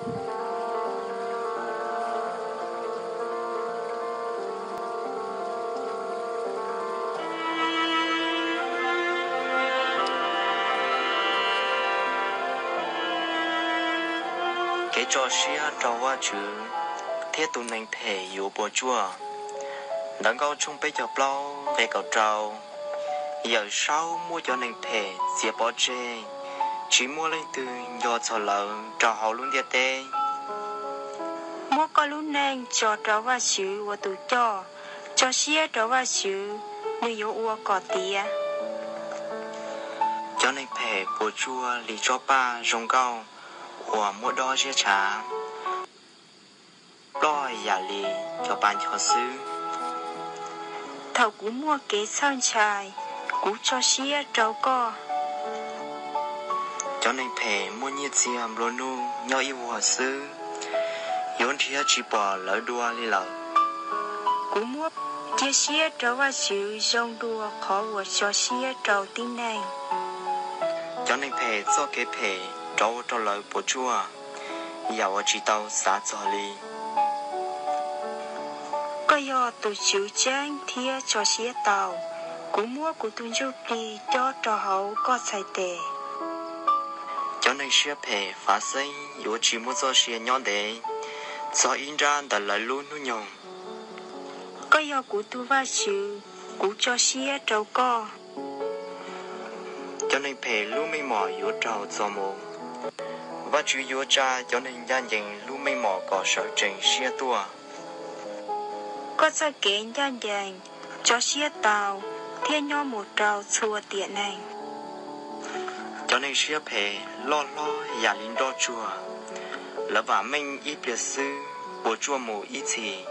Kev tso siab rau Vajtswv thiab tus neeg phem yuav puas tsuaj. Ntawv Nkauj tshooj peb caug plaub nqe kaum rau. Yawm saub muab cov neeg phem txiav pov tseg, tsis muaj leej twg nco txog lawv rau hauv lub ntiaj teb. Muab koj lub neej tso rau Vajtswv ua tus coj, tso siab rau Vajtswv, nws yuav ua kom tiav. Cov neeg phem puas tsuaj li tsob paj zoo nkauj uas muab dob ziab tshav, ploj yam li cov pas ncho xwb. Thaum kuv muaj kev txhawj ntshai, kuv tso siab rau koj. Cov neeg phem muaj nyiaj txiag nplua nuj nyob ib vuag xwb, yuav nrhiav tsis pom lawv dua li lawm. Kuv muab cia siab rau Vajtswv zoo dua qhov uas tso siab rau tib neeg. Cov neeg phem txoj kev phem rov ua rau lawv puas tsuaj yam uas tsis tau xav txog li. Koj yog tus Tswv tseeb thiab tso siab tau, kuv muab kuv tus ntsuj plig cob rau hauv koj txhais tes. Cov neeg siab phem fav xeeb yuav tsis muaj txoj sia nyob ntev txog ib nrab ntawm lawv lub hnub nyoog. Koj yog kuv tus Vajtswv, kuv tso siab rau koj. Cov neeg phem lub meej mom yuav raug txo mus, Vajtswv yuav tsa cov neeg ncaj ncees lub meej mom kom sawv tsees siab tuaj. Koj txoj kev ncaj ncees tso siab tau thiab nyob mus rau txhua tiam neeg. Cov neeg siab phem loj hlob yam li nroj tsuag, lawv vam meej ib pliag xwb puas tsuaj mus ib txhis.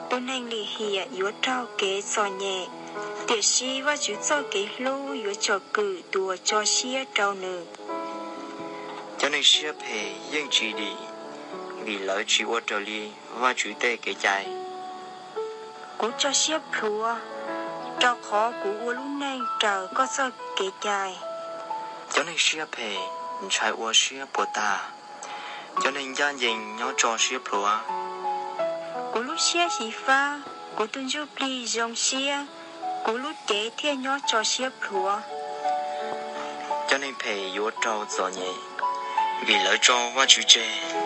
Tus neeg lim hiam yuav raug kev txom nyem, tiam sis Vajtswv txoj kev hlub yuav tsom kwm tus uas tso siab rau nws. Cov neeg siab phem yeej tsis dim, vim lawv tsis ua raws li Vajtswv tej kev cai. Kuv tso siab plhuav, rau qhov kuv ua lub neej raws koj txoj kev cai. Cov neeg siab phem ntshai ua siab puas tag, cov neeg ncaj ncees nyob tso siab plhuav. Kuv lub siab xyiv fab, kuv tus ntsuj plig zoo siab, kuv lub cev thiaj nyob tso siab plhuav. Cov neeg phem yuav raug txom nyem, vim lawv tso Vajtswv tseg.